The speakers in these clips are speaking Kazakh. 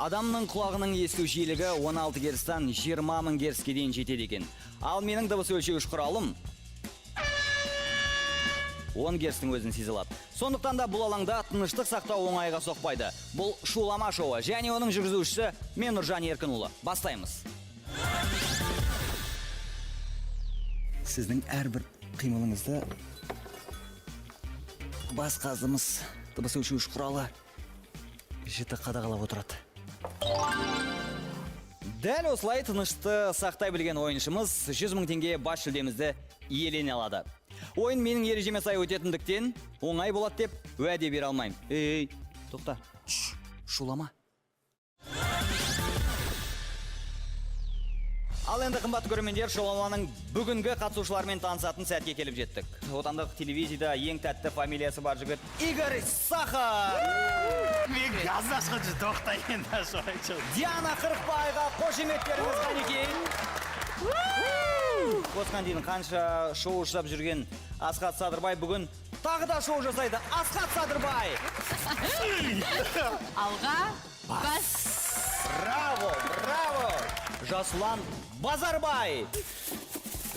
Адамның құлағының есту жиілігі 16 герцтан 20 мың герцке дейін жетеді екен. Ал менің дыбыс өлшеуіш құралым 10 герцтің өзін сезе алады. Сондықтан да бұл алаңда тыныштық сақтау оңайға соқпайды. Бұл Шулама шоуы және оның жүргізушісі мен, Нұржан Еркінұлы. Бастаймыз. Сіздің әрбір қимылыңызды бас қазымыз, дыбыс өлшеуіш құралы жіті қадағалап отырады. Дәл осылай тынышты сақтай білген ойыншымыз 100 мың теңге бас жүлдемізді иелене алады. Ойын менің ережеме сай өтетіндіктен оңай болады деп уәде бере алмаймын. Ей, тоқта. Шш, шулама. Ал енді, қымбатты көрермендер, Шуламаның бүгінгі қатысушыларымен танысатын сәтке келіп жеттік. Отандық телевизияда ең тәтті фамилиясы бар жігіт Игорь Сахар. Мен газ ашқанша тоқтай, енді ашып. Диана Қырықбайға қошеметтеріңіз, қанекей. Осыған дейін қанша шоу жасап жүрген Асхат Садырбай бүгін тағы да шоу жасайды. Асхат Садырбай! Алға бас! Браво, браво! Жасұлан Базарбай!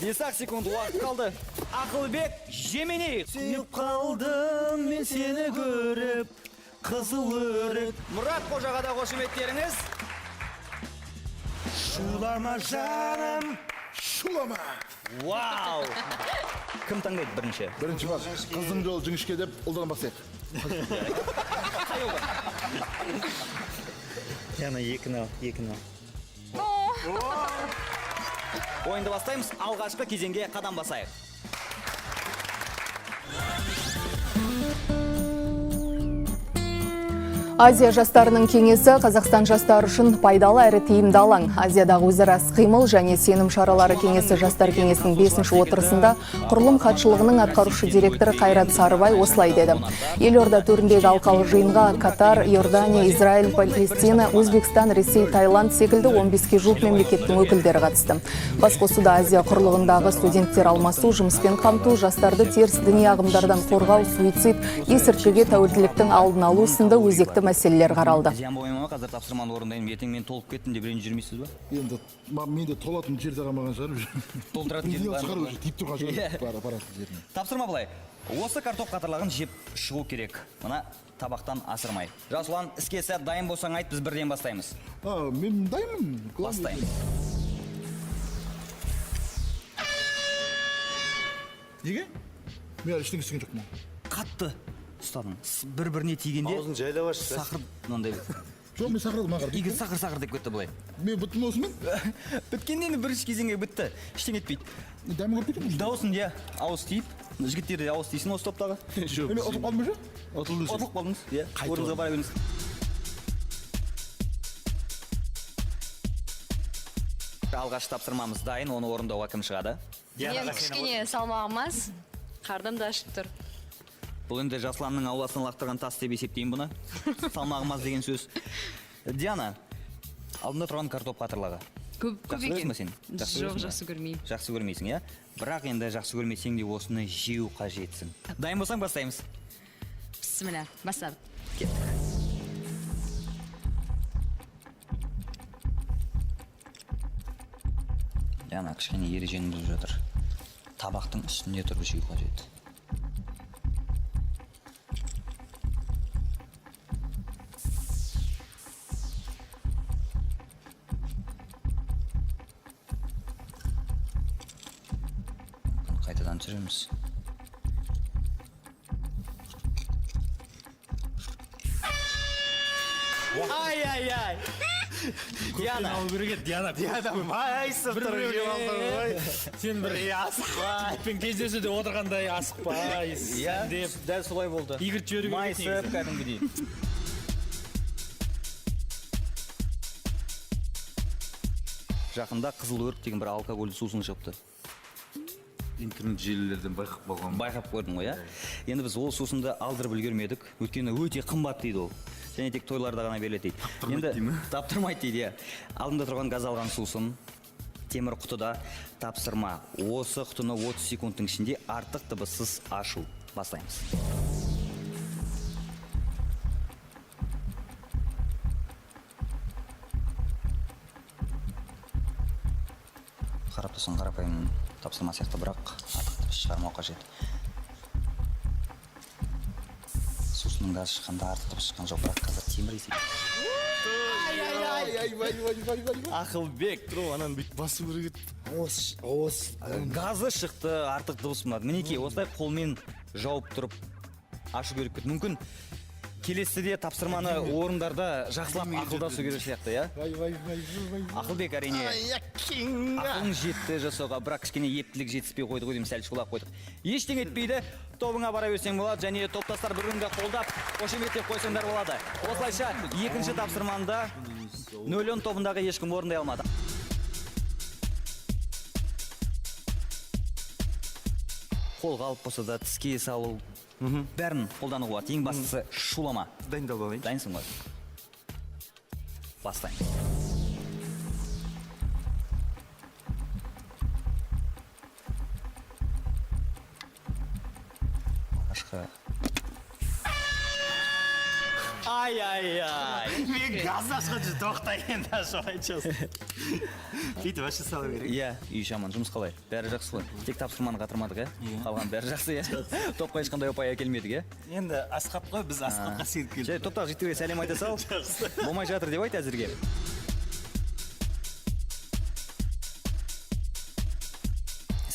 5 секунд уақыт қалды. Ақылбек Жеменей. Сүйіп қалдым мен сені көріп, қызыл өрік. Мұрат Қожаға да қошеметтеріңіз. Шулама, жаным, шулама! Вау! Кім таңдайды бірінші? Бірінші бас, қыздың жолы жіңішке деп, ұлдан бастайық. Қай ұлды? Диана, екіні ал, екіні ал. Ойынды бастаймыз. Алғашқы кезеңге қадам басайық. Азия жастарының кеңесі Қазақстан жастары үшін пайдалы әрі тиімді алаң. Азиядағы өзара іс-қимыл және сенім шаралары кеңесі жастар кеңесінің бесінші отырысында құрылым хатшылығының атқарушы директоры Қайрат Сарыбай осылай деді. Елорда төріндегі алқалы жиынға Катар, Иордания, Израиль, Палестина, Өзбекстан, Ресей, Таиланд секілді 15-ке жуық мемлекеттің өкілдері қатысты. Басқосуда Азия құрлығындағы студенттер алмасу, жұмыспен қамту, жастарды теріс діни ағымдардан қорғау, суицид, есірткіге тәуелділіктің алдын алу сынды өзекті мәселелер қаралды. Зиян болмай ма, қазір тапсырманы орындайын, ертең мен толып кеттім деп ренжіп жүрмейсіз ба? Енді менде толатын жер де қалмаған шығар уже. Толтыратын жер Миллион бар шығар ма? уже, тиіп тұрған шығар Иә. баратын жеріне. Тапсырма былай. Осы картоп қатарлағын жеп шығу керек. Мына табақтан асырмай. Жасұлан, іске сәт, дайын болсаң айт, біз бірден бастаймыз. А, мен дайынмын. Главное, Бастаймыз. Неге? Мен әлі ештеңе істеген жоқпын. Қатты ұстадың. Бір-біріне тигенде Аузын жайлап аш. сақыр мынандай. Жоқ, мен сақырадым, маған. Игорь сақыр сақыр деп кетті былай. Мен біттім осымен. Біткенде енді бірінші кезеңге бітті. Ештеңе етпейді. Дәмін көріп кетемін. Дауысын, иә, ауыз тиіп, жігіттер де ауыз тисін осы топтағы. Мен ұтылып қалдым уже. Ұтылдың сен. Ұтылып қалдыңыз, иә. Орныңызға бара беріңіз. Алғашқы тапсырмамыз дайын, оны орындауға кім шығады? Мен кішкене салмағым аз, қарным да ашып тұр. Бұл енді Жасұланның ауласына лақтырған тас деп есептеймін бұны. Салмағым аз деген сөз. Диана, алдында тұрған картоп қатырлағы. Көп көп Жақсы көресің екен. ба сен? Жақсы Жоқ, көресің ба? жақсы көрмеймін. Жақсы көрмейсің, иә? Бірақ енді жақсы көрмесең де осыны жеу қажетсің. Дайын болсаң, бастаймыз. Бісміллә, бастадық. Кеттік. Диана кішкене ережені бұзып жатыр. Табақтың үстінде тұрып жеу қажет. Мүмкін, қайтадан түсіреміз. Ай, ай, ай. Диана. Алу керек еді, Диана. Диана майысып бір тұрып біреуіне жеп алдың ғой. Сен бір Асықпай. жігітпен кездесуде отырғандай асықпай Иә, деп дәл солай болды. Игорь жіберу керек Майысып кәдімгідей. Жақында қызыл өрік деген бір алкогольді сусын шығыпты. Интернет желілерден байқап қалған. Байқап көрдің ғой, иә? Енді біз ол сусынды алдырып үлгермедік. Өйткені өте қымбат дейді ол. Және тек тойларда ғана беріледі дейді. Таптырмайды дей ме? Таптырмайды дейді, иә. Алдында тұрған газ алған сусын темір құтыда тапсырма. Осы құтыны 30 секундтың ішінде артық дыбыссыз ашу. Бастаймыз. Қарап тұрсаң, қарапайым тапсырма сияқты, бірақ артық дыбыс шығармау қажет. Сусынның газы шыққанда артық дыбыс шыққан жоқ, бірақ қазір темір есеп. Ақылбек. Ананы бүйтіп басу керек еді. Осы, осы газы шықты, артық дыбыс болмады. Мінекей, осылай қолмен жауып тұрып ашу керек еді. Мүмкін, келесіде тапсырманы орындарда жақсылап ақылдасу керек сияқты, иә? Вай, вай, вай, вай. Ақылбек, әрине, ақылың жетті жасауға, бірақ кішкене ептілік жетіспей қойды ғой деймін, сәл шулап қойдық. Ештеңе етпейді, тобыңа бара берсең болады және топтастар бір біріңді қолдап, қошеметтеп қойсаңдар болады. Осылайша екінші тапсырманы да 0-10 тобындағы ешкім орындай алмады. Қолға алып болса да, тіске салу, бәрін қолдануға болады. Ең бастысы, шулама. Дайындалып алайын. Дайынсың ғой? Бастаймыз. Алғашқы, ай, ай, ай. Мен газ ашқанша тоқта енді, ашып айтшы. Бүйтіп аша салу керек. Иә, үй жаман, жұмыс қалай? Бәрі жақсы ғой. Тек тапсырманы қатырмадық, иә? Қалған бәрі жақсы, иә? Топқа ешқандай ұпай әкелмедік, иә? Енді Асхат қой, біз Асхатқа сеніп келдік. Және топтағы жігіттерге сәлем айта сал. Болмай жатыр деп айт әзірге.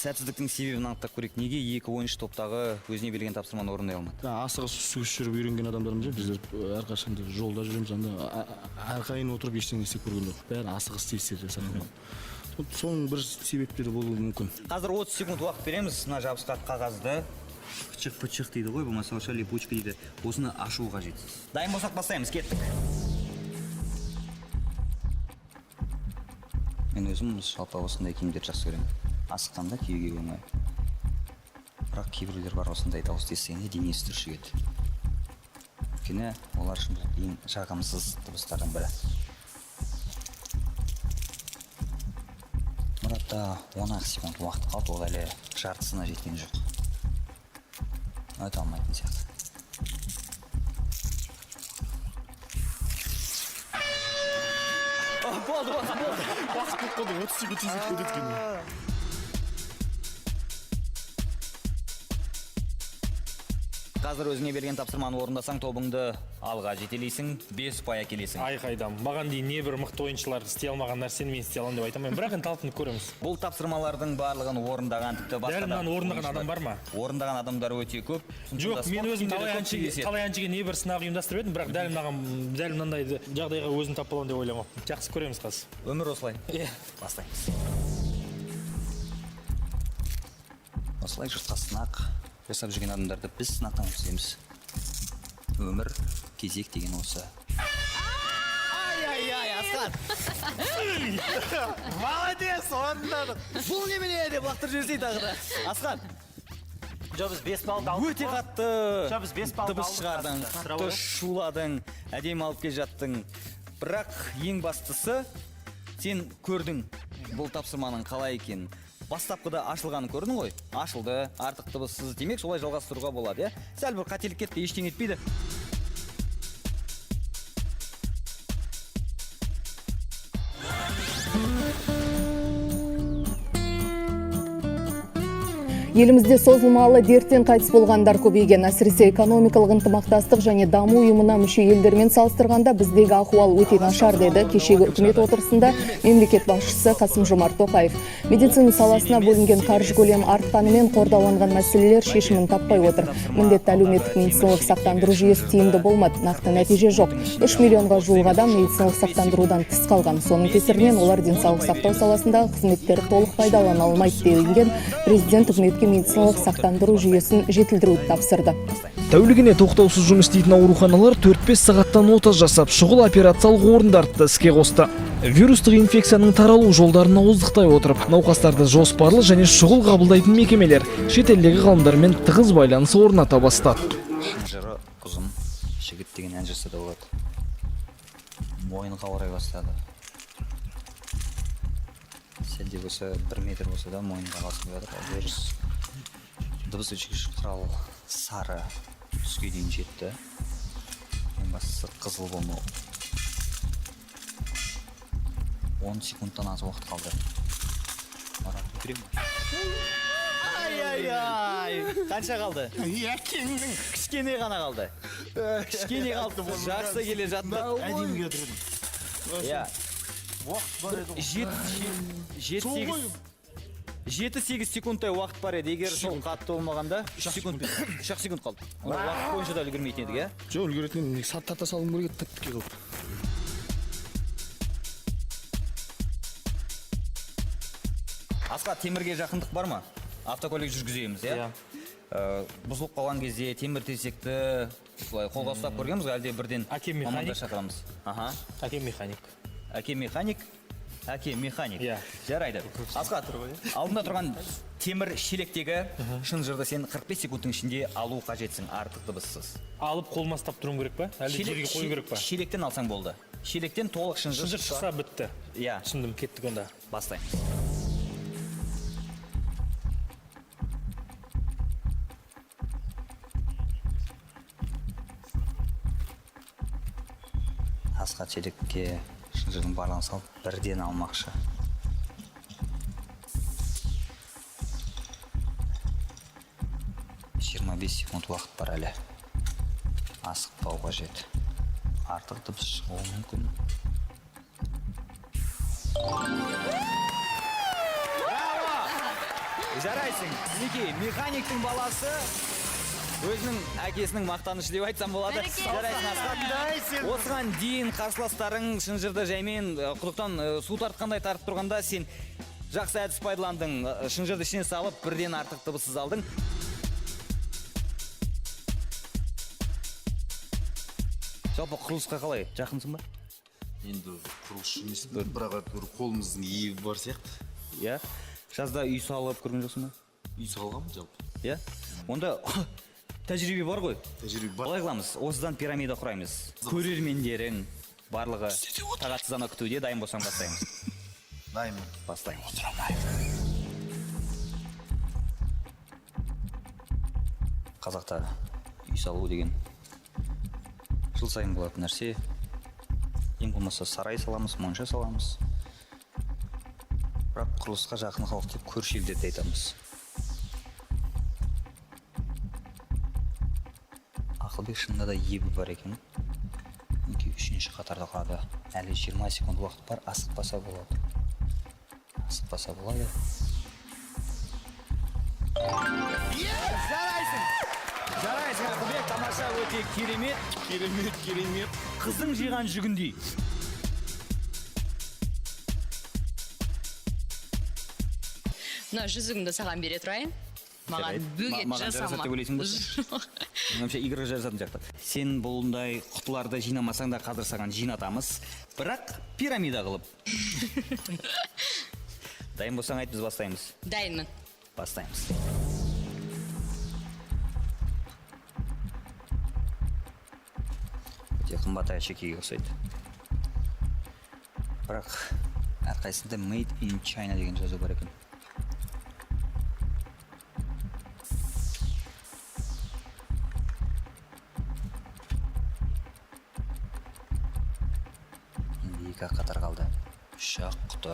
Сәтсіздіктің себебін анықтап көрейік. Неге екі ойыншы топтағы өзіне берілген тапсырманы орындай алмады? Асығыс үсігіс жүріп үйренген адамдармыз ғой біздер. Әрқашан да жолда жүреміз, анда әрқайын отырып ештеңе істеп көрген жоқ, бәрі асығыс, тез тез жасап қойған. Соның бір себептері болуы мүмкін. Қазір 30 секунд уақыт береміз. Мына жабысқақ қағазды, пычық пычық дейді ғой, болмаса орысша липучка дейді. Осыны ашу қажет. Дайын болсақ, бастаймыз, кеттік. Мен өзім жалпы осындай киімдерді жақсы көремін. Асыққанда киюге оңай. Бірақ кейбіреулер бар, осындай дауыс естігенде денесі түршігеді. Өйткені олар үшін бұл ең жағымсыз дыбыстардың бірі. Мұратта 10-ақ секунд уақыт қалды, ол әлі жартысына жеткен жоқ. Өте алмайтын сияқты. Болды, болды, болды. Уақыт болып қалды, 30 секунд тез өтіп кетеді екен. Қазір өзіңе берген тапсырманы орындасаң, тобыңды алға жетелейсің, 5 ұпай әкелесің. Ай қайдам, маған дейін небір мықты ойыншылар істей алмаған нәрсені мен істей аламын деп айта алмаймын, бірақ енді талпынып көреміз. Бұл тапсырмалардың барлығын орындаған, тіпті басқа Дәл да мынаны орындаған ойыншылар. адам бар ма? Орындаған адамдар өте көп. Сондықтан Жоқ, да мен спорт өзім киімдері талай көп әншіге, кездеседі. талай әншіге небір сынақ ұйымдастырып едім, бірақ дәл мынаған, дәл мынандай жағдайға өзім тап боламын деп ойламаппын. Жақсы, көреміз қазір. Өмір осылай. Иә. Бастаймыз. Осылай жұртқа сынақ жасап жүрген адамдарды біз сынақтан өткіземіз. Өмір кезек деген осы. Ай, ай, ай, Асхат! Молодец, орындадық. Бұл немене деп лақтырып жіберсей тағы да. Асхат, Жоқ, біз 5 баллды алдық. Өте қатты Жоқ, біз 5 баллды дыбыс алдық. шығардың, қатты шуладың, әдемі алып келе жаттың. Бірақ ең бастысы, сен көрдің бұл тапсырманың қалай екенін. Бастапқыда ашылғанын көрдің ғой? Ашылды, артық дыбыссыз, демек солай жалғастыруға болады, иә? Сәл бір қателік кетті, ештеңе етпейді. Елімізде созылмалы дерттен қайтыс болғандар көбейген. Әсіресе экономикалық ынтымақтастық және даму ұйымына мүше елдермен салыстырғанда біздегі ахуал өте нашар, деді кешегі үкімет отырысында мемлекет басшысы Қасым-Жомарт Тоқаев. Медицина саласына бөлінген қаржы көлемі артқанымен, қордаланған мәселелер шешімін таппай отыр. Міндетті әлеуметтік медициналық сақтандыру жүйесі тиімді болмады, нақты нәтиже жоқ. 3 миллионға жуық адам медициналық сақтандырудан тыс қалған. Соның кесірінен олар денсаулық сақтау саласындағы қызметтерді толық пайдалана алмайды, делінген. Президент үкіметке медициналық сақтандыру жүйесін жетілдіруді тапсырды. Тәулігіне тоқтаусыз жұмыс істейтін ауруханалар 4-5 сағаттан ота жасап, шұғыл операциялық орындарды да іске қосты. Вирустық инфекцияның таралу жолдарын ауыздықтай отырып, науқастарды жоспарлы және шұғыл қабылдайтын мекемелер шетелдегі ғалымдармен тығыз байланыс орната бастады. Жыры ұзын жігіт деген ән жазса да болады. Мойынға орай бастады. Сәл де болса, 1 метр болса да мойынға қалсын деп жатыр. Вирус дыбыс өшіргіш құрал сары түске дейін жетті. Ең бастысы, қызыл болмау. 10 секундтан аз уақыт қалды. Марат. Өлтіремін. Ай, ай, ай. Қанша қалды? Әкеңнің. Кішкене ғана қалды. Кішкене қалды. Жақсы келе жатты. Әдемі келе едім. Иә. Уақыт бар еді ғой. 7-8 секундтай уақыт бар еді. Егер сол қатты болмағанда 3 секунд, 3 секунд қалды. Онда уақыт бойынша да үлгермейтін едік, иә? Жоқ, үлгеретін едім. Сат тарта салуым керек еді, тіп-тіке қылып. Асқат, темірге жақындық бар ма? Автокөлік жүргіземіз, иә? Иә. Бұзылып қалған кезде темір терсекті солай қолға ұстап көргенбіз ғой, әлде бірден Әкем механик. мамандар шақырамыз? Аха. Әкем механик. Әке механик. Әке механик. Иә. Жарайды. Асқат, алдында тұрған темір шелектегі шынжырды сен 45 секундтың ішінде алу қажетсің, артық дыбыссыз. Алып қолыма ұстап тұруым керек па? Әлде жерге қою керек па? Шелектен алсаң болды. Шелектен толық шынжыр Шынжыр шықса бітті. Иә. Түсіндім, кеттік онда. Бастаймыз. Асқат шелекке шынжырдың барлығын салып бірден алмақшы. 25 секунд уақыт бар әлі. Асықпау қажет. Артық дыбыс шығуы мүмкін. Браво! Жарайсың. Мінекей, механиктің баласы өзінің әкесінің мақтанышы деп айтсам болады. Бәрекелді. Жарайсың, Асқат. Осыған дейін қарсыластарың шынжырды жаймен құдықтан су тартқандай тартып тұрғанда сен жақсы әдіс пайдаландың. Шынжырды ішіне салып, бірден артық дыбыссыз алдың. Жалпы құрылысқа қалай? Жақынсың ба? Енді құрылысшы емеспін, бірақ әйтеуір қолымыздың иегі бар сияқты. Иә. Жазда үй салып көрген жоқсың ба? Үй салғанмын жалпы. Иә. Онда тәжірибе бар ғой. Тәжірибе бар. Былай қыламыз, осыдан пирамида құраймыз. Көрермендерің барлығы тағатсыздана күтуде, дайын болсаң бастаймыз. Дайынмын. Бастаймыз. Қазақта үй салу деген жыл сайын болатын нәрсе. Ең болмаса сарай саламыз, монша саламыз. Бірақ құрылысқа жақын халық деп көрші елдерді айтамыз. Ақылбек шынында да ебі бар екен. Мінекей үшінші қатарда қалады. Әлі 20 секунд уақыт бар, асықпаса болады. Асықпаса болады. Жарайсың! Жарайсың, Ақылбек, тамаша, өте керемет. Керемет, керемет. Қызың жиған жүгіндей. Мына жүзігімді саған бере тұрайын. Маған Жарайды. бөгет Маған жасама. жарасады деп ойлайсың ба? Жоқ. Меніңше, Игорьға жарасатын сияқты. Сен бұндай құтыларды жинамасаң да қазір саған жинатамыз. Бірақ пирамида қылып. Дайын болсаң айт, біз бастаймыз. Дайынмын. Бастаймыз. Өте қымбат әшекейге ұқсайды. Бірақ әрқайсысында Made in China деген жазу бар екен. Енді екі ақ қатар қалды. Үш ақ құты.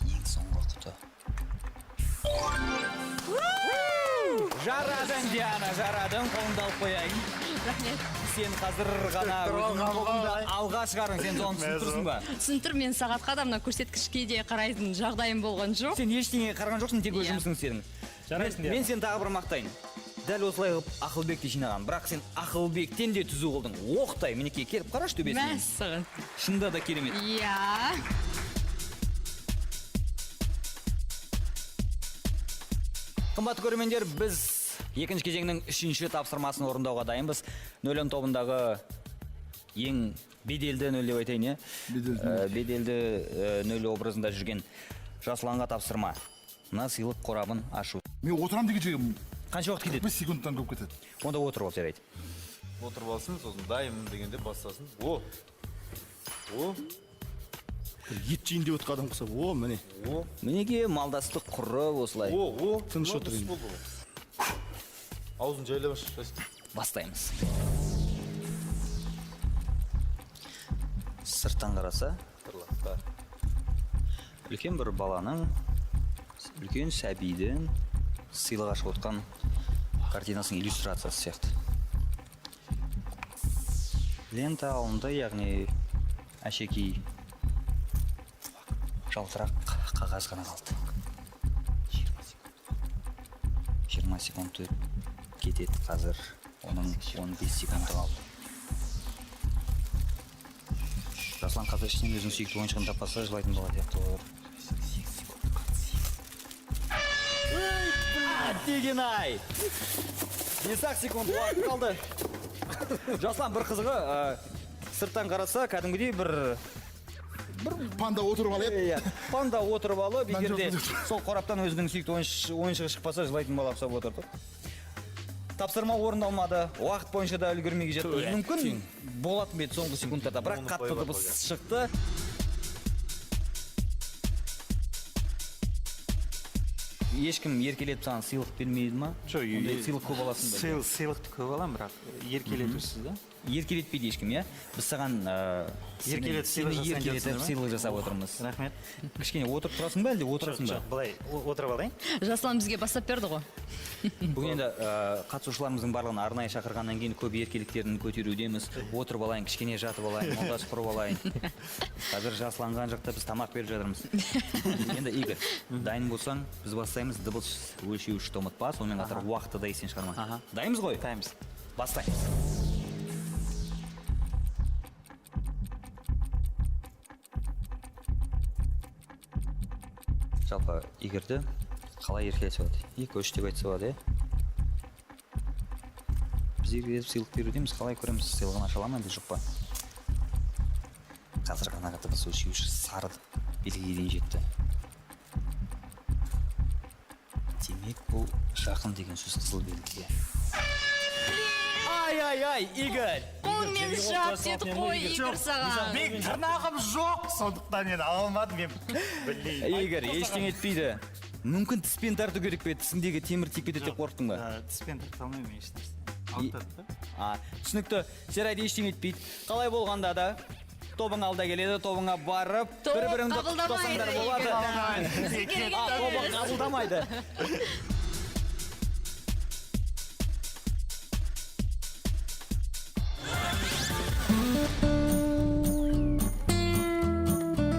Ең соңғы құты. Жарадың, Диана, жарадың. Қолыңды алып қояйын. Рахмет. Сен қазір ғана өзіңнің тобыңды алға шығардың. Сен соны түсініп тұрсың ба? Түсініп тұрмын, мен сағатқа да мына көрсеткішке де қарайтын жағдайым болған жоқ. Сен ештеңеге қараған жоқсың, тек өз Иә. жұмысыңды істедің. Жарайсың, Мен Диана. сені тағы бір мақтайын. Дәл осылай қылып Ақылбекті жинаған. Бірақ сен Ақылбектен де түзу қылдың. Оқтай, мінекей, келіп қарашы төбесіне. Мәссаған. Шынында да керемет. Иә. Қымбатты көрермендер, біз екінші кезеңнің үшінші тапсырмасын орындауға дайынбыз. Нөлін тобындағы ең беделді нөл деп айтайын, иә? Беделді. Беделді нөл образында жүрген Жасұланға тапсырма. Мына сыйлық қорабын ашу. Мен отырамын дегенше Қанша уақыт кетеді? 45 секундтан көп кетеді. Онда отырып ал, жарайды. Отырып алсын, сосын дайынмын дегенде бастасын. О! О! Ет жейін деп отқан адам құсап, о, міне. О! Мінекей малдастық құрып осылай. О, о! Тыныш Мынау отыр дұрыс енді. болды ғой. Аузын жайлап аш, Жасик. Бастаймыз. Сырттан қараса, Үлкен бір баланың, үлкен сәбидің сыйлық ашып отқан картинасының иллюстрациясы сияқты. Лента алынды, яғни әшекей жалтырақ қағаз ғана қалды. 20 секунд өтіп кетеді қазір. Оның 15 секунды қалды. Жасұлан қазір ішінен өзінің сүйікті ойыншығын таппаса, жылайтын бала сияқты болып отыр. Деген ай! 5 секунд уақыт қалды. Жасұлан, бір қызығы, сырттан қараса, кәдімгідей бір панда отырып алып, Иә, панда отырып алып, Мына егер де жоқ, жоқ. сол қораптан өзінің сүйікті ойыншығы шықпаса, жылайтын бала ұқсап отырды. Тапсырма орындалмады, уақыт бойынша да үлгермей жетті. Мүмкін болатын ба еді соңғы секундтарда, бірақ Оны қатты қойып дыбыс шықты. Ешкім еркелетіп саған сыйлық бермейді ма? Жоқ, Ондай сыйлық көп аласың ба? Сыйлықты көп аламын, бірақ еркелетусіз да. Еркелетпейді ешкім, иә? Біз саған, Еркелетіп сені сыйлық жасайын еркелетіп деп отырсың сыйлық жасап отырмыз. Рахмет. Кішкене отырып тұрасың ба, әлде отырасың ба? Жоқ, былай отырып алайын. Жасұлан бізге бастап берді ғой. Бүгін енді, қатысушыларымыздың барлығын арнайы шақырғаннан кейін көп еркеліктерін көтерудеміз. Отырып алайын, кішкене жатып алайын, молдас құрып алайын. Қазір жасұланған жақта біз тамақ беріп жатырмыз. Енді Игорь, дайын болсаң, біз бастаймыз. Дыбыс өлшеуішті ұмытпа, сонымен қатар уақытты да естен шығарма. Дайынбыз ғой? Дайынбыз. Бастаймыз. Жалпы Игорьді қалай еркелетсе болады? Екі, үш деп айтса болады, иә? Біз еркелетіп сыйлық берудеміз, қалай көреміз, сыйлығын аша ала ма әлде жоқ па? Қазір ғана дыбыс өлшеуіші сары белгіге дейін жетті. Демек, бұл жақын деген сөз қызыл белгіге. Ай, ай, ай, Игорь! Қолмен жап деді қой, Игорь саған. Мен тырнағым жоқ, сондықтан мен ала алмадым, мен білмеймін. Игорь, ештеңе етпейді. Мүмкін тіспен тарту керек пе? Тісіңдегі темір тиіп кетеді деп қорықтың ба? Тіспен тарта алмаймын мен ешнәрсе. Ауыртады да. Түсінікті. Жарайды, ештеңе етпейді. Қалай болғанда да тобың алда келеді, тобыңа барып, Топ бір-біріңді қабылдамайды, құттықтасаңдар болады. Игорь. Бізге керек Тобың емес. қабылдамайды.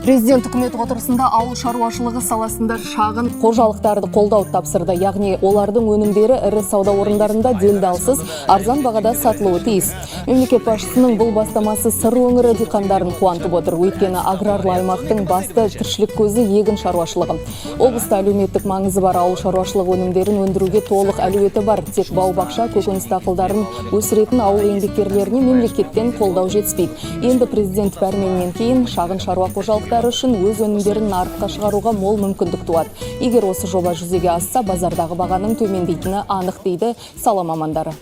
Президент үкімет отырысында ауыл шаруашылығы саласында шағын қожалықтарды қолдау тапсырды. Яғни олардың өнімдері ірі сауда орындарында делдалсыз арзан бағада сатылуы тиіс. Мемлекет басшысының бұл бастамасы Сыр өңірі диқандарын қуантып отыр. Өйткені аграрлы аймақтың басты тіршілік көзі егін шаруашылығы. Облыста әлеуметтік маңызы бар ауыл шаруашылығы өнімдерін өндіруге толық әлеуеті бар. Тек бау-бақша, көкөніс дақылдарын өсіретін ауыл еңбеккерлеріне мемлекеттен қолдау жетіспейді. Енді президент пәрменінен кейін шағын шаруа қожалықтары үшін өз өнімдерін нарыққа шығаруға мол мүмкіндік туады. Егер осы жоба жүзеге асса, базардағы бағаның төмендейтіні анық, дейді сала мамандары.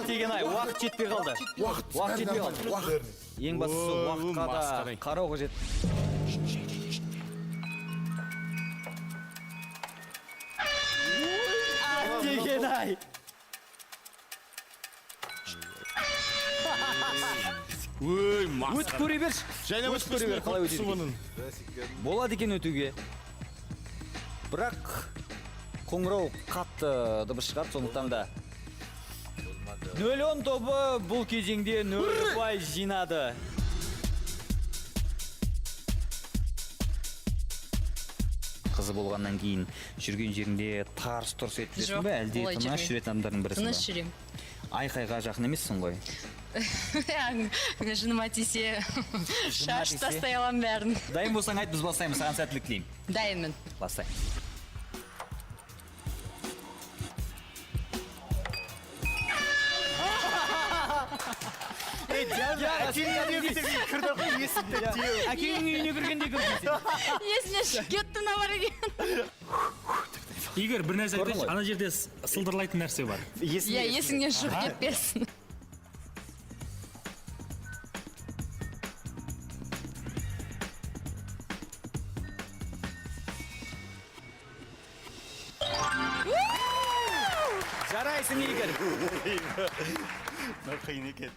Деген ай, уақыт жетпей қалды. Уақыт, Уақыт жетпей қалды. Уақыт. Ең бастысы уақытқа да масқара. қарау қажет. Деген ай. Өй, масқара. Өтіп көре берші. Және Өтіп көре бер, қалай өтеді екен. Болады екен өтуге. Бірақ қоңырау қатты дыбыс шығарды, сондықтан да нөл он тобы бұл кезеңде нөл ұпай жинады. Қызы болғаннан кейін жүрген жеріңде тарс тұрс етіп жүресің Жоқ, бе, әлде олай тыныш жүрмеймін. жүретін адамдардың бірісің Тыныш бе? жүремін. Айқайға жақын емессің ғой. Жыныма тисе, шаш тисе. тастай аламын бәрін. Дайын болсаң айт, біз бастаймыз. Саған сәттілік тілеймін. Дайынмын. Бастаймыз. Ей, Әкеңнің үйіне кірді ғой, есікті теуіп. Әкеңнің үйіне кіргенде кірдің сен. Есімнен шығып кетті мына бар екен. Игорь, бір нәрсе Көрдің айтайыншы, ғой. ана жерде сылдырлайтын нәрсе бар. Иә, есіңнен шығып кетпесін. Жарайсың, Игорь. Мынау қиын екен.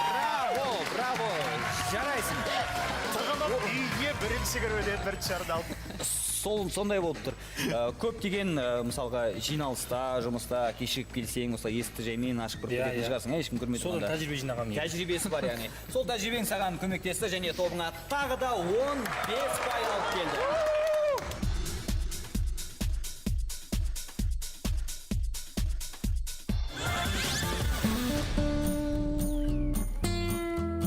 Браво, браво. Жарайсың. Тығылып үйге бірінші кіріп өтеді, бірінші шарды алып. Сол сондай болып тұр. Көптеген мысалға жиналыста, жұмыста кешігіп келсең, осылай есікті жаймен ашып кіріп Иә, кететін иә. шығарсың, иә, ешкім көрмей Содан тұрғанда. тәжірибе жинағанмын негізі. Тәжірибесі бар яғни. Сол тәжірибең саған көмектесті және тобыңа тағы да 15 ұпай алып келді.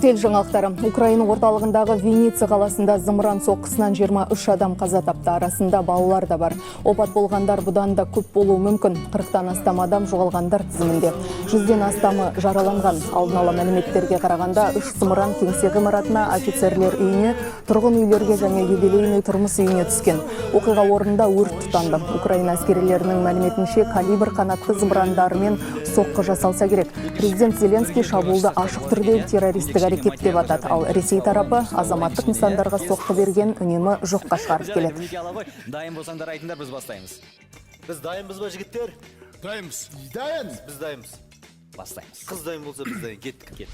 Ел жаңалықтары. Украина орталығындағы Винница қаласында зымыран соққысынан 23 адам қаза тапты. Арасында балалар да бар. Опат болғандар бұдан да көп болуы мүмкін. 40-тан астам адам жоғалғандар тізімінде. 100-ден астамы жараланған. Алдын ала мәліметтерге қарағанда, 3 зымыран кеңсе ғимаратына, офицерлер үйіне, тұрғын үйлерге және юбилейный тұрмыс үйіне түскен. Оқиға орнында өрт тұтанды. Украина әскерилерінің мәліметінше, калибр қанатты зымырандарымен соққы жасалса керек. Президент Зеленский шабуылды ашық түрде террористік әрекет деп атады. Ал Ресей тарапы азаматтық нысандарға соққы берген үнемі жоққа шығарып Жарайды, келеді. мінекей ала ғой. Дайын болсаңдар айтыңдар, біз бастаймыз. Біз дайынбыз ба, жігіттер? Дайынбыз. Дайын. Біз дайынбыз. Бастаймыз. Қыз дайын болса, біз дайын. Кеттік. Кеттік.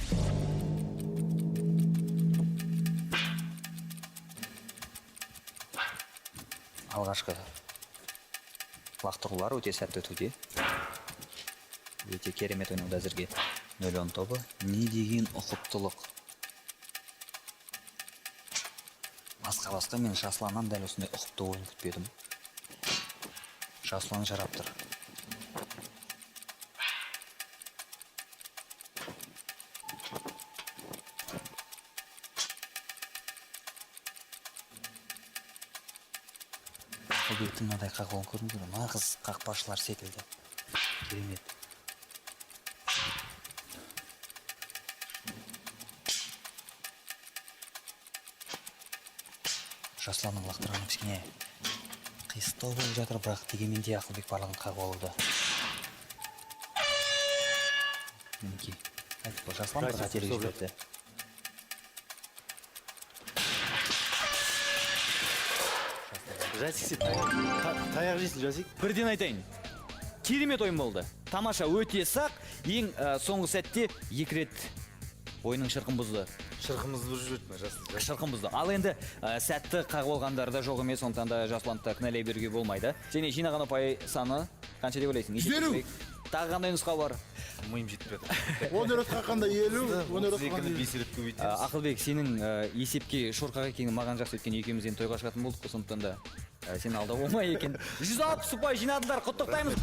Алғашқы лақтырулар өте сәтті өтуде. Өте керемет ойнауда әзірге 0-10 тобы. Не деген ұқыптылық. Басқа мен Жасұланнан дәл осындай ұқыпты ойын күтпедім. Жасұлан жарап тұр. Ақылбектің мынадай қақпауын көрдіңдер ме? Нағыз қақпашылар секілді. Керемет. Жасұланның лақтырғаны кішкене қисықтау болып жатыр, бірақ дегенмен де Ақылбек барлығын қағып алуда. Мінекей, айтып қой, Жасұлан бір қателік жіберді. Жасик, сен таяқ жейсің, Жасик. Бірден айтайын, керемет ойын болды. Тамаша, өте сақ. Ең соңғы сәтте екі рет ойынның шырқын бұзды. Шырқымызды бұзып жіберді мына Жасұлан. Шырқын бұзды. Ал енді сәтті қағып алғандар да жоқ емес, сондықтан да Жасұланды да кінәлай беруге болмайды. Және жинаған ұпай саны қанша деп ойлайсың? 150. Тағы қандай нұсқа бар? Миым жетпей жатыр. Он рет қаққанда 50, он рет 32-ні қаққанда 5 рет көбейтеміз. Ақылбек, сенің есепке шорқақ екенің маған жақсы, өйткені екеуміз енді тойға шығатын болдық қой, сондықтан да сені алдау оңай екен. 160 ұпай жинадыңдар, құттықтаймыз.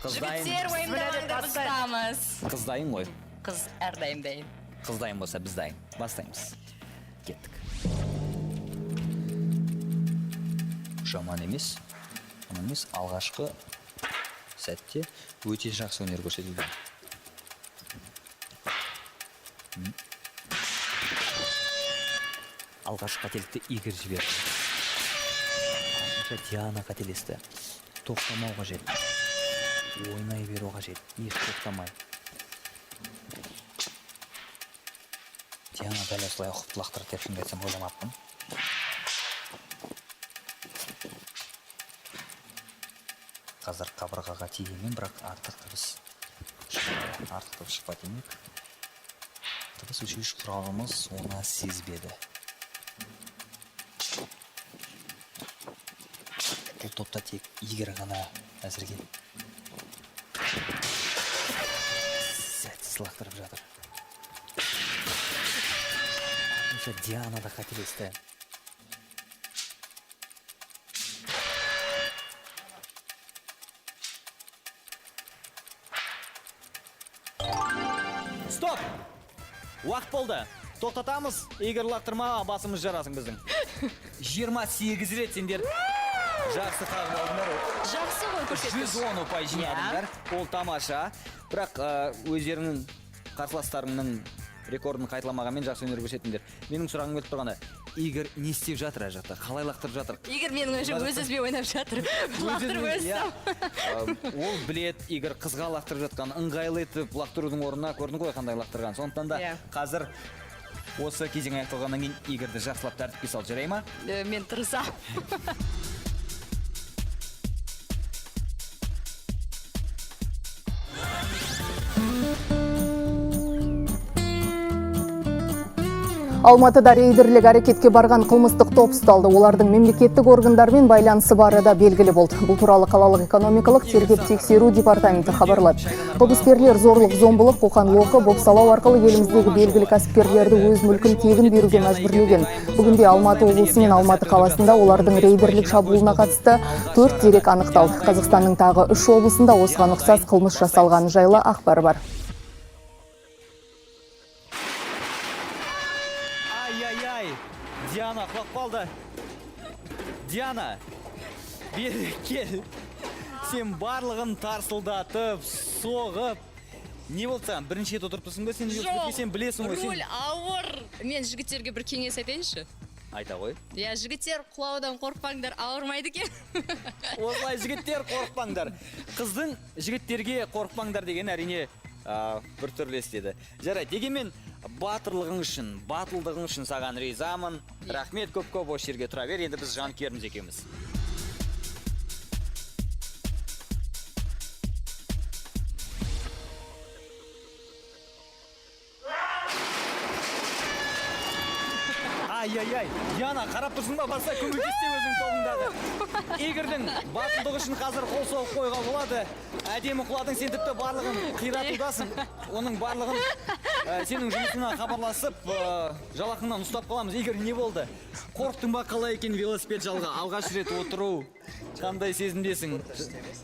Қыз дайын. Жігіттер, уайымдамаңдар, біз ұтамыз. Қыз дайын ғой. Қыз әрдайым дайын. Қыз дайын болса, біз дайын. Бастаймыз. Кеттік. Жаман емес. Жаман емес. Алғашқы сәтте өте жақсы өнер көрсетілді. Алғашқы қателікті Игорь жіберді. Артынша Диана қателесті. Тоқтамау қажет. Ойнай беру қажет. Еш тоқтамай. Диана дәл осылай ұқыпты лақтырды деп шынымды айтсам ойламаппын. Қазір қабырғаға тигенмен, бірақ артық дыбыс шықпады. Артық дыбыс шықпады демек. Дыбыс өлшеуіш құралымыз оны сезбеді. Бұл топта тек Игорь ғана әзірге сәтсіз лақтырып жатыр. Артынша Диана да қателесті. Стоп! Уақыт болды. Тоқтатамыз. Игорь, лақтырма, басымыз жарасың біздің. 28 рет сендер жақсы қағып алдыңдар. Жақсы ғой көрсеткіш. 110 ұпай жинадыңдар. Ол тамаша. Бірақ өздеріңнің қарсыластарыңның рекордын қайталамағанмен жақсы өнер көрсеттіңдер. Менің сұрағым келіп тұрғаны, Игорь не істеп жатыр ар жақта? Қалай лақтырып жатыр? Игорь менің ойымша өз өзімен ойнап жатыр. Лақтырып Өз-өзімен, өзі. иә. Ол білет, Игорь қызға лақтырып жатқан, ыңғайлы етіп лақтырудың орнына көрдің ғой қандай лақтырған. Сондықтан да Иә. қазір осы кезең аяқталғаннан кейін Игорьді жақсылап тәртіпке сал, жарай ма? Мен тырысамын. Алматыда рейдерлік әрекетке барған қылмыстық топ ұсталды. Олардың мемлекеттік органдармен байланысы бары да белгілі болды. Бұл туралы қалалық экономикалық тергеп тексеру департаменті хабарлады. Қылмыскерлер зорлық, зомбылық, қоқан-лоқы, бопсалау арқылы еліміздегі белгілі кәсіпкерлерді өз мүлкін тегін беруге мәжбүрлеген. Бүгінде Алматы облысы мен Алматы қаласында олардың рейдерлік шабуылына қатысты 4 дерек анықталды. Қазақстанның тағы 3 облысында осыған ұқсас қылмыс жасалғаны жайлы ақпар бар. Ай-яй-яй, Диана құлап қалды. Диана, бері кел. Сен барлығын тарсылдатып, соғып. Не болды саған? Бірінші рет отырып тұрсың ба сен? Жоқ, Сен білесің ғой, сен. Руль ауыр. Мен жігіттерге бір кеңес айтайыншы. Айта ғой. Иә, жігіттер, құлаудан қорықпаңдар, ауырмайды екен. Осылай жігіттер қорықпаңдар. Қыздың жігіттерге қорықпаңдар деген әрине бір түрлі естеді. Жарайды, дегенмен батырлығың үшін, батылдығың үшін саған ризамын. Рахмет көп-көп, осы жерге тұра бер. Енді біз жанкүйеріміз екеуміз. Ай-яй-яй, Диана, қарап тұрсың ба? Барса көмектес те өзің тобыңдағы. Игорьдің батылдығы үшін қазір қол соғып қоюға болады. Әдемі құладың, сен тіпті барлығын қиратудасың. Оның барлығын сенің жұмысыңа хабарласып, жалақыңнан ұстап қаламыз. Игорь, не болды? Қорықтың ба, қалай екен велосипед жалға? Алғаш рет отыру, қандай сезімдесің?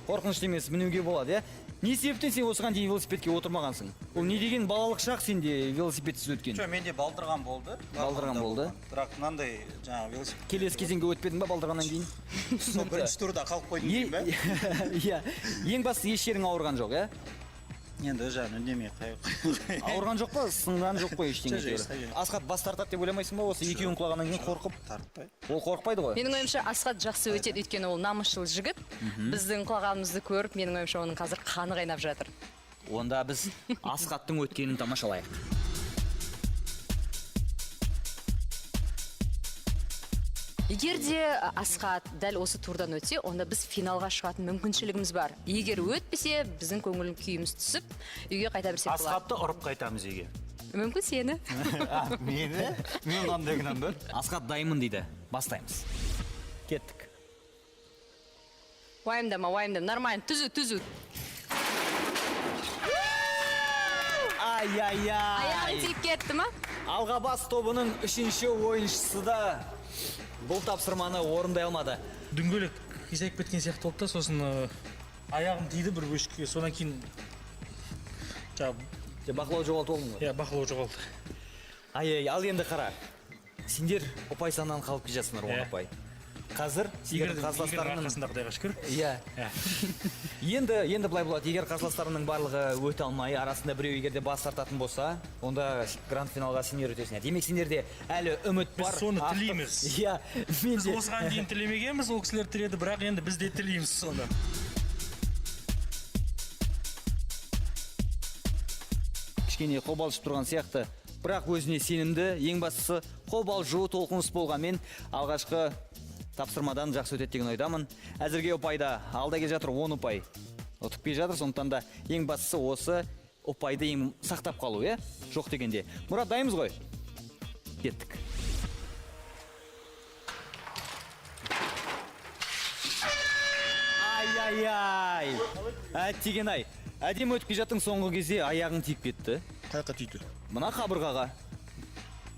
Қорқынышты емес, мінуге болады, иә? Не себептен сен осыған дейін велосипедке отырмағансың? Ол не деген балалық шақ сенде велосипедсіз өткен? Жоқ, менде балдырған болды. Балдырған болды. Бірақ мынандай жаңағы велосипед. Келесі кезеңге өтпедің ба балдырғаннан кейін? Сол бірінші турда қалып қойдым деймін ба? Иә. Ең бастысы еш жерің ауырған жоқ, иә? Енді жаңа үндемей қой. Ауырған жоқ па? Сынған жоқ қой ештеңе? Жоқ, жоқ, ешқай. Асхат бас тартады деп ойламайсың ба? Осы екеуің құлағаннан кейін қорқып? Тартпайды. Ол қорықпайды ғой? Менің ойымша Асхат жақсы өтеді, өйткені ол намысшыл жігіт. Біздің құлағанымызды көріп, менің ойымша оның қазір қаны қайнап жатыр. Онда біз Асхаттың өткенін тамашалайық. Егер де Асхат дәл осы турдан өтсе, онда біз финалға шығатын мүмкіншілігіміз бар. Егер өтпесе, біздің көңіл күйіміз түсіп, үйге қайта берсек болады. Асхатты ұрып қайтамыз үйге. Мүмкін сені. Мені? Мен қандай күнәм бар? Асхат дайынмын дейді. Бастаймыз. Кеттік. Уайымдама, уайымдама. Нормально. Түзу, түзу. Ай-яй-яй. Аяғың тиіп кетті ма? Алға бас тобының үшінші ойыншысы да бұл тапсырманы орындай алмады. Дөңгелек қисайып кеткен сияқты болды да, сосын аяғым тиді бір бөшкеге, содан кейін жаңағы Бақылау жоғалтып алдың ғой. Иә, бақылау жоғалды. Ай-ай, ал енді қара. Сендер ұпай санынан қалып келе жатсыңдар, он Иә. ұпай. Қазір сендердің Игорьдің қарсыластарыңның арқасында, Құдайға шүкір. Иә. Иә. Енді былай болады, егер қарсыластарыңның барлығы өте алмай, арасында біреу егер де бас тартатын болса, онда гранд финалға сендер өтесіңдер. Демек, сендерде әлі үміт Біз бар. соны Ақтық. тілейміз. Иә, мен Біз де. осыған дейін тілемегенбіз, ол кісілер тіледі, бірақ енді біз де тілейміз соны. Кішкене қобалжып тұрған сияқты, бірақ өзіне сенімді, ең бастысы қобалжу, толқыныс болғанмен алғашқы тапсырмадан жақсы өтеді деген ойдамын. Әзірге ұпайда алда келе жатыр 10 ұпай. Ұтып келе жатыр, сондықтан да ең бастысы осы ұпайды ең сақтап қалу, иә? Жоқ дегенде. Мұрат, дайынбыз ғой? Кеттік. Ай-ай-ай! Әттеген-ай! Әдемі өтіп келе жаттың, соңғы кезде аяғың тиіп кетті. Қаяққа тиді? Мына қабырғаға.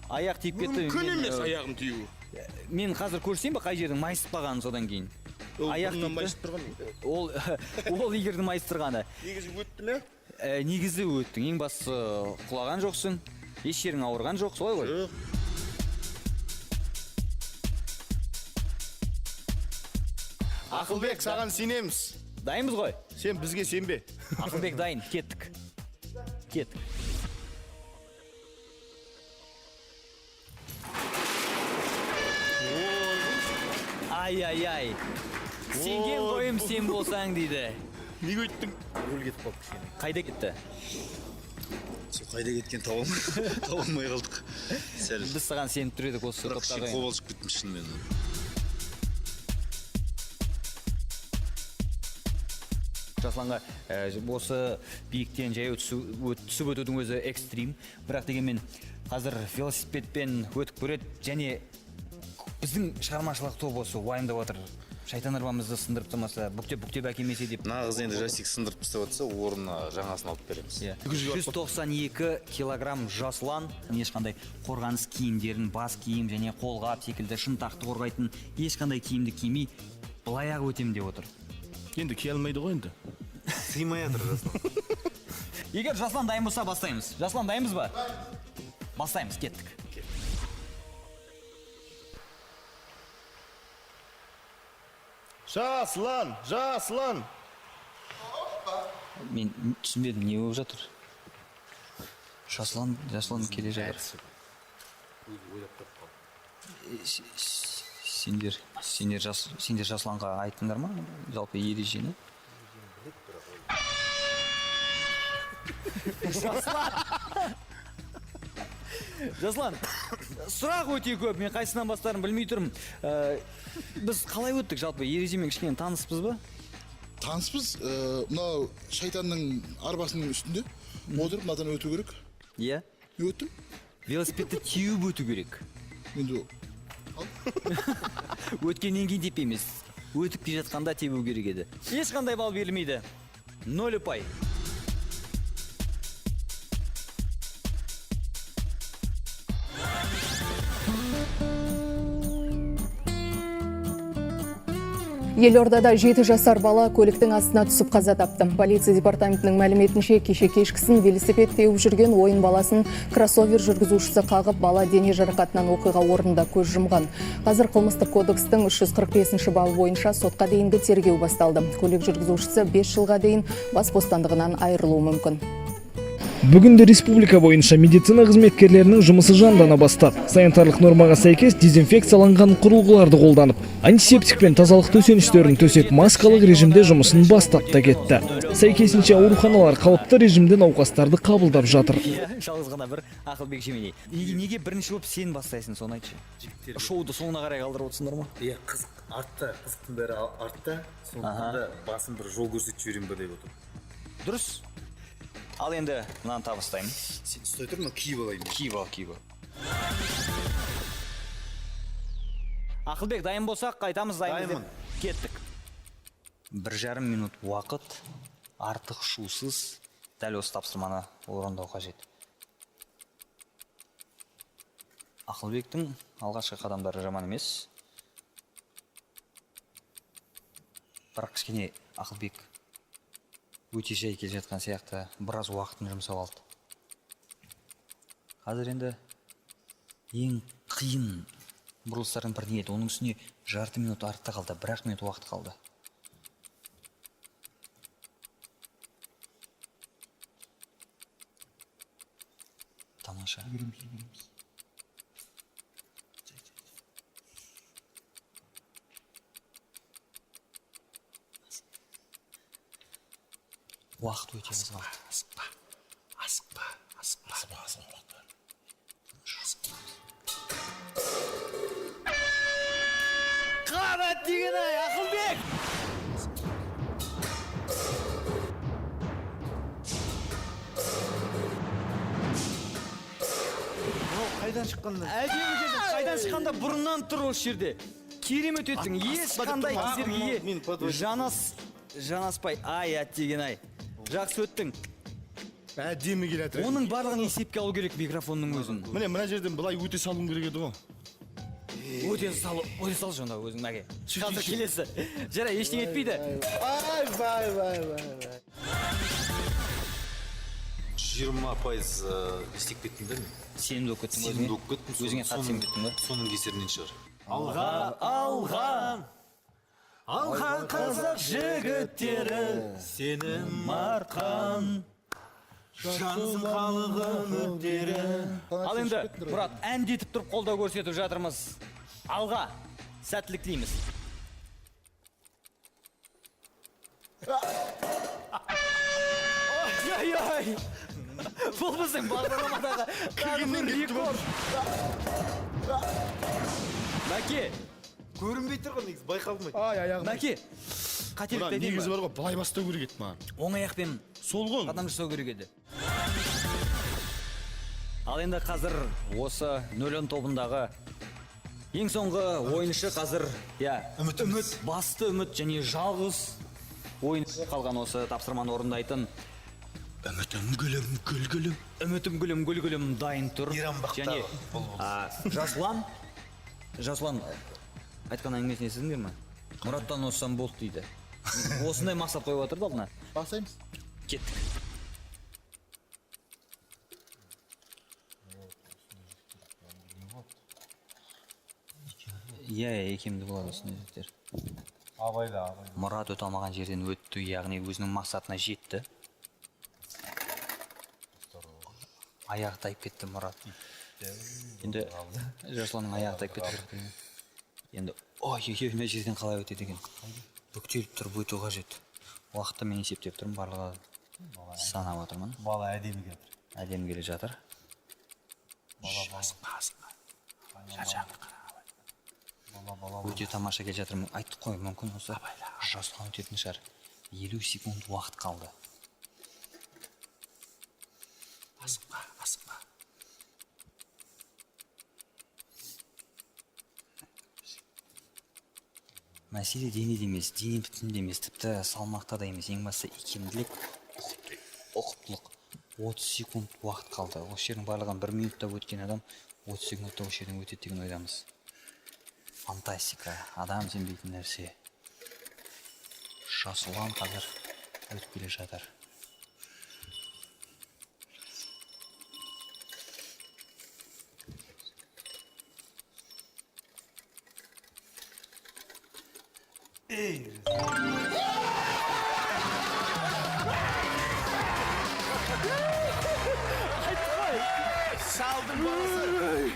Аяқ тиіп кетті. Мүмкін емес аяғым тиюі. Мен қазір көрсем бе қай жердің майысып қалғанын содан кейін. Ол Аяқ бұрыннан тиді. майысып тұрған. Ол Игорьдің майыстырғаны. Негізі өтті ме? Негізі өттің. Ең бастысы, құлаған жоқсың. Еш жерің ауырған жоқ, солай ғой? Жоқ. Ақылбек, саған сенеміз. Дайынбыз ғой? Сен бізге сенбе. Ақылбек дайын, кеттік. Кеттік. Ай-ай-ай. Сенген қойым сен болсаң дейді. Неге өттің? Руль кетіп қалды кішкене. Қайда кетті? Сол қайда кеткен таба алмай қалдық. Сәл. Біз саған сеніп тұр едік осы Бірақ кішкене топтағы. қобалжып кеттім шынымен. Жасұланға осы биіктен жаяу түсіп өтудің өзі экстрим. Бірақ дегенмен қазір велосипедпен өтіп көреді және біздің шығармашылық топ осы уайымдап отыр. Шайтан арбамызды сындырып тастамаса, бүктеп бүктеп әкелмесе деп. Нағыз енді Жасик сындырып тастап жатса, орнына жаңасын алып береміз. Иә. 192 килограмм Жасұлан ешқандай қорғаныс киімдерін, бас киім және қолғап секілді шынтақты қорғайтын ешқандай киімді кимей былай ақ өтем деп отыр. Енді кие алмайды ғой енді. Сыймай жатыр Жасұлан. Егер Жасұлан дайын болса, бастаймыз. Жасұлан, дайынбыз ба? Бастаймыз, кеттік. Жасұлан, Жасұлан. Мен түсінбедім, не болып жатыр? Жасұлан, Жасұлан келе жатыр. Сендер Жасұланға айттыңдар ма жалпы ережені? Жасұлан! Жасұлан, сұрақ өте көп, мен қайсынан бастарым білмей тұрмын. Біз қалай өттік жалпы, ережемен кішкене таныспыз ба? Таныспыз. Мынау шайтанның арбасының үстінде отырып мынадан өту керек. Иә. Мен өттім. Велосипедті теуіп өту керек. Енді өткеннен кейін теппей емес, өтіп келе жатқанда тебу керек еді. Ешқандай балл берілмейді. 0 ұпай. Елордада 7 жасар бала көліктің астына түсіп қаза тапты. Полиция департаментінің мәліметінше, кеше кешкісін велосипед теуіп жүрген ойын баласын кроссовер жүргізушісі қағып, бала дене жарақатынан оқиға орнында көз жұмған. Қазір қылмыстық кодекстің 345 бабы бойынша сотқа дейінгі тергеу басталды. Көлік жүргізушісі 5 жылға дейін бас бостандығынан айырылуы мүмкін. Бүгінде республика бойынша медицина қызметкерлерінің жұмысы жандана бастады. Санитарлық нормаға сәйкес дезинфекцияланған құрылғыларды қолданып, антисептик пен тазалық төсеніштерін төсеп, маскалық режимде жұмысын бастап та кетті. Сәйкесінше ауруханалар қалыпты режимде науқастарды қабылдап жатыр. Иә, жалғыз ғана бір Ақылбек Жеменей. Неге бірінші болып сен бастайсың, соны айтшы. Жігіттер. Шоуды соңына қарай қалдырып отырсыңдар ма? Иә, қызық артта, қызықтың бәрі артта. Сондықтан да басын бір жол көрсетіп жіберейін ба деп отырмын. Дұрыс. Ал енді мынаны табыстаймын. Сен ұстай тұр, мына киіп алайын. Киіп ал, киіп ал. Ақылбек, дайын болсақ, қайтамыз, дайынбыз деп. Дайынмын. Кеттік. Бір жарым минут уақыт, артық шусыз дәл осы тапсырманы орындау қажет. Ақылбектің алғашқы қадамдары жаман емес. Бірақ кішкене Ақылбек өте жай келе жатқан сияқты, біраз уақытын жұмсап алды. Қазір енді ең қиын бұрылыстардың біріне келді. Оның үстіне жарты минут артта қалды, бір-ақ минут уақыт қалды. Тамаша. Уақыт өте аз қалды. Асықпа, асықпа, асықпа, асықпа. Қанат деген ай, Ақылбек! Қайдан шыққанда? Әдемі келді. Қайдан шыққанда бұрыннан тұр осы жерде. Керемет өттің. Ешқандай кедергіге жанаспай. Ай, әттеген ай. Жақсы өттің. Әдемі келе жатыр. Оның барлығын есепке алу керек, микрофонның өзін. Міне, мына жерден былай өте салуым керек еді ғой. Өте сал, өте сал сонда өзің, Мәке. Қазір келесі. Жарай, ештеңе етпейді. Ай, вай, вай, вай, вай. 20% не істеп кеттім да мен. Сенімді болып кеттің Сенімді болып кеттім. Өзіңе қатты сеніп кеттің ба? Соның кесірінен шығар. Алға, алға, алға, қазақ жігіттері, сенім артқан жансың халық үміттері. Ал енді, Мұрат, әндетіп тұрып қолдау көрсетіп жатырмыз. Алға, сәттілік тілейміз. Ой-ой-ой! Бұл біздің бағдарламадағы тағы бір рекорд. Мәке, Көрінбей тұр ғой негізі, байқалмайды. Ай, аяғым. Мәке, қателікті айтайын Негізі ба? бар ғой, былай бастау керек еді маған. Оң аяқпен Сол ғой. қадам жасау керек еді. Ал енді қазір осы 0-10 тобындағы ең соңғы ойыншы қазір, иә, үміт, басты үміт және жалғыз ойыншы қалған осы тапсырманы орындайтын. Үмітім гүлім, гүл гүлім. Үмітім гүлім, гүл гүлім дайын тұр. Мейрамбақтағы Және бұлбұл. Жасұлан, Жасұлан айтқан әңгімесін естідіңдер ме? Мұраттан озсам болды дейді. Осындай мақсат қойып отыр да алдына. Бастаймыз. Кеттік. Иә, икемді болады осындай жігіттер. Абайла, абайла. Мұрат өте алмаған жерден өтті, яғни өзінің мақсатына жетті. Аяғы тайып кетті Мұрат. Енді Жасұланның аяғы тайып кетті. Енді ой, ой, мына жерден қалай өтеді екен? Бүктеліп тұрып өту қажет. Уақытты мен есептеп тұрмын, барлығы санап отырмын. Бала әдемі келе жатыр. Әдемі келе жатыр. Асықпа, асықпа. Жан-жағыңды қара. Өте тамаша келе жатыр. Айттық қой, мүмкін осы Жасұлан өтетін шығар. 50 секунд уақыт қалды. Асықпа, асықпа. Мәселе денеде емес, дене бітімінде емес, тіпті салмақта да емес. Ең бастысы икемділік, ұқыптылық. 30 секунд уақыт қалды. Осы жердің барлығын 1 минутта өткен адам 30 секундта осы жерден өтеді деген ойдамыз. Фантастика, адам сенбейтін нәрсе. Жасұлан қазір өтіп келе жатыр. Шалдың баласы.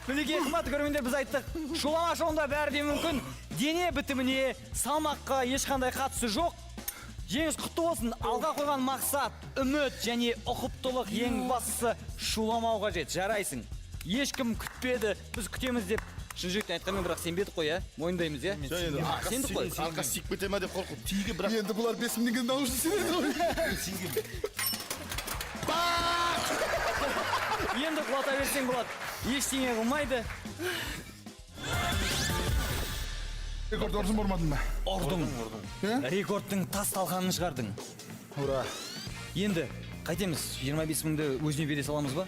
Мінекей, қымбатты көрермендер, біз айттық. Шулама шоуында бәрі де мүмкін. Дене бітіміне, салмаққа ешқандай қатысы жоқ. Жеңіс құтты болсын. Алға қойған мақсат, үміт және ұқыптылық, ең бастысы шуламау қажет. Жарайсың. Ешкім күтпеді, біз күтеміз деп шын жүректен айтқанмен, бірақ сенбедік қой, иә? Мойындаймыз, иә? Сендік қой. Арқасы тиіп кете ма деп қорқып, тигі бірақ. Енді бұлар 5 мың теңгені алу үшін сенеді ғой. Енді құлата берсең болады. Ештеңе қылмайды. Рекорд ұрдың ба, ұрмадың ба? Ұрдың. Рекордтың тас талқанын шығардың. Ура. Енді қайтеміз? 25 мыңды өзіне бере саламыз ба?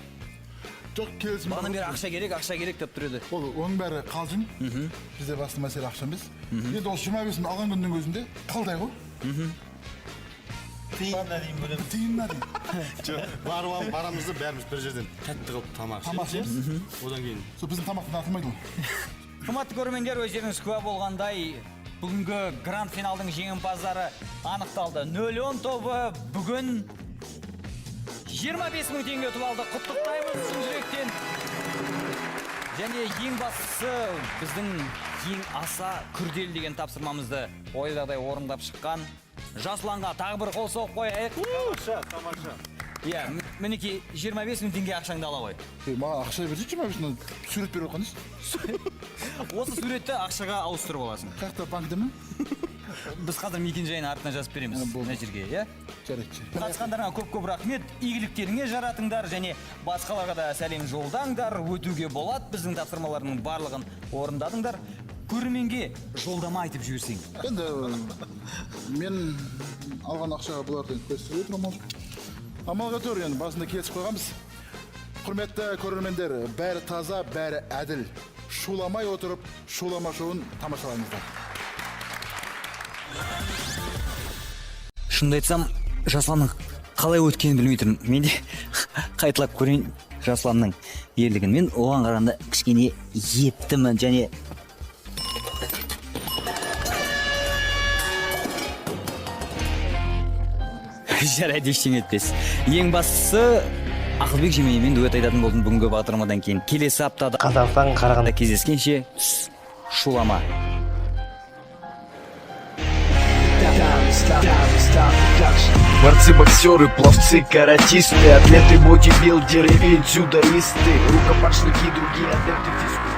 Жоқ, келісім. Бағанадан бері ақша керек, ақша керек деп тұр еді. Ол, оның бәрі қалжың. Бізде басты мәселе ақша емес. Енді осы 25 мың алған күннің өзінде қалдай ғой. Тиынына дейін бөлеміз. Тиынына дейін. Жоқ, барып алып барамыз да бәріміз бір жерден тәтті қылып тамақ Тамақ ішеміз. ішеміз. Одан кейін Сол біздің тамақтан артылмайды ол. Қымбатты көрермендер, өздеріңіз куә болғандай, бүгінгі гранд финалдың жеңімпаздары анықталды. 0-10 тобы бүгін 25 мың теңге ұтып алды. Құттықтаймыз шын жүректен. Және ең бастысы біздің ең аса күрделі деген тапсырмамызды ойдағыдай орындап шыққан Жасұланға тағы бір қол соғып қояйық. Тамаша, тамаша. Иә, мінекей 25 мың теңге ақшаңды ала ғой. Маған ақша берсе 25 мың, сурет беріп отқан дейсің. Осы суретті ақшаға ауыстырып аласың. Қаяқта, банкте ме? Біз қазір мекен жайын артына жазып береміз. Мына жерге, иә? Жарайды. Қатысқандарыңа көп-көп рахмет. Игіліктеріңе жаратыңдар және басқаларға да сәлем жолдаңдар. Өтуге болады. Біздің тапсырмалардың барлығын орындадыңдар. Көрерменге жолдама айтып жіберсең. Енді мен алған ақшаға бұларды көз тігіп отырмын. Амалға тұр, енді басында келісіп қойғанбыз. Құрметті көрермендер, бәрі таза, бәрі әділ. Шуламай отырып, Шулама шоуын тамашалаңыздар. Шынымды айтсам, Жасұланның қалай өткенін білмей тұрмын. Мен де қайталап көрейін Жасұланның ерлігін. Мен оған қарағанда кішкене ептімін және жарайды, ештеңе етпес. Ең бастысы, Ақылбек Жеменеймен дуэт айтатын болдым бүгінгі бағдарламадан кейін. Келесі аптада Қазақстан Қарағанды кездескенше, шулама. Борцы, боксеры, пловцы, каратисты, атлеты, бодибилдеры и дзюдоисты, рукопашники, другие адепты физкультуры.